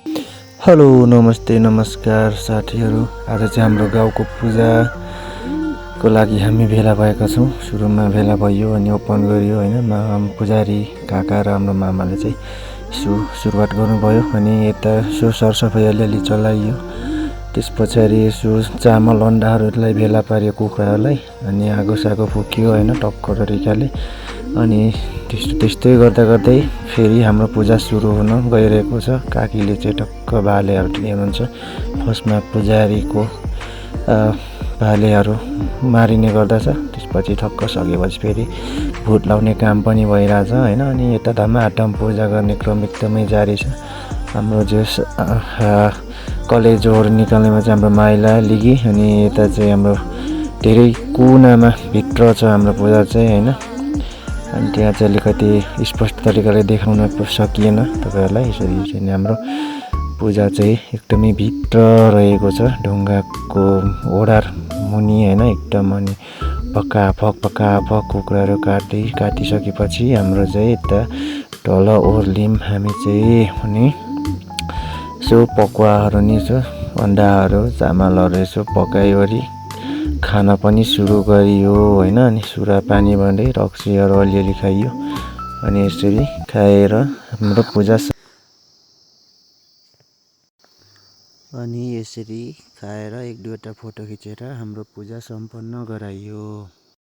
Hello नमस्ते नमस्कार साथीहरू। आज चाहिँ हाम्रो गाउँको पूजाको लागि हामी भेला भएका छौँ। सुरुमा भेला भयो अनि ओपन गरियो हैन। पुजारी काका र हाम्रो मामाले चाहिँ सुरुवात गर्नुभयो अनि यता सरसफाइ अलिअलि चलाइयो। त्यस पछाडि चामल अन्डाहरूलाई भेला पारियो कुखुराहरूलाई अनि आगोसागो फुक्यो हैन टक्क तरिकाले। अनि त्यस्तै गर्दा गर्दै फेरि हाम्रो पूजा सुरु हुन गइरहेको छ। काकीले चाहिँ टक्क भालेहरू लिनुहुन्छ। फर्स्टमा पुजारीको भालेहरू मारिने गर्दछ। त्यसपछि ठक्क सकेपछि फेरि भुट लाउने काम पनि भइरहेछ हैन। अनि यता धमाधम पूजा गर्ने क्रम एकदमै जारी छ। हाम्रो जस कलेजोहरू निकाल्नेमा चाहिँ हाम्रो माइला लिगी अनि यता चाहिँ हाम्रो धेरै कुनामा भित्र छ हाम्रो पूजा चाहिँ हैन। अनि त्यहाँ चाहिँ अलिकति स्पष्ट तरिकाले देखाउन सकिएन तपाईहरुलाई। यसरी चाहिँ हाम्रो पूजा चाहिँ एकदमै भित्र रहेको छ ढुङ्गाको ओडार मुनि हैन। एकदम अनि पक्का कुखुराहरू काटिसकेपछि हाम्रो चाहिँ यता तल ओर्लिम हामी चाहिँ अनि यसो पकवाहरू नि छ अन्डाहरू चामलहरू यसो पकाइवरी खाना पनि सुरु गरियो हैन। अनि सुरा पानी भन्दै रक्सीहरू अलिअलि खाइयो अनि यसरी खाएर हाम्रो पूजा अनि यसरी खाएर एक दुईवटा फोटो खिचेर हाम्रो पूजा सम्पन्न गराइयो।